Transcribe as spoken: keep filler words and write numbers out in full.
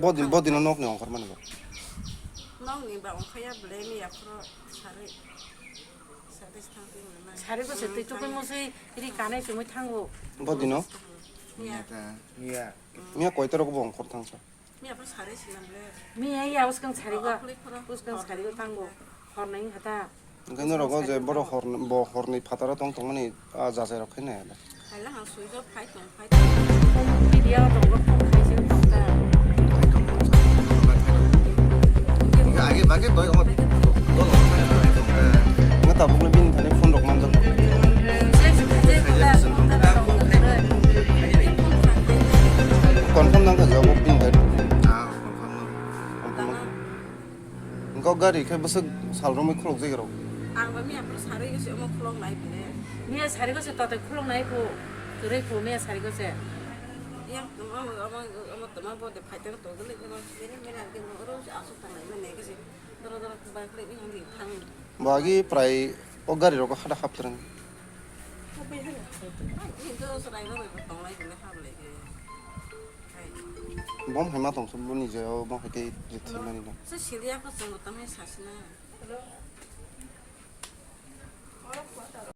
Bodin, bodino nokni ongkhor mani ba. Nokni ba ongkhaya belai miya phoro sari. Sari thang twi mani. Sari ko se twi chukui mosui ri kanai chumui thango. Bodino? Miya. Miya. Miya koita rok bo ongkhor thangsa. Miya phoro sari sinam le. Miya ya uskang sari go. Uskang sari go thango. Hornai hata. Hingke norok o je borok hor, bo horni phataro tong tongmani, ah, jajai rok khe nai. Khaila hang swijak phai tong, phai tong. Video rok rok tong khaisi tong ta. Hingke age bage doi omo dol omo phai tong ta. Hingke tabukno bini thani phone rok manjak. Confirm nang kha jabo bini thani. Ah, confirm no. Confirm no. Engkau gari khe bwswk sal romwi khulok jai rw. Ang ba miya phuru sarwi se omo khulok nai bini. Miya sarwi se tatai khulok nai phu. Kwrwi phu miya sarwi se. Yang tuma omo omo tuma bo de phaiteng to gele de ma mere mere ang ke mo ro asuk tang nai mene ke se. Doro doro ba khle bi handi thang. Bo agi prai o gari rok hada hap thrang. Ni do sarai ro tong lai bini hap lai ke. Bom hai ma tong sub boni je o bom hai tei je thwi mani na. Se sili ako chwng tamo sasina.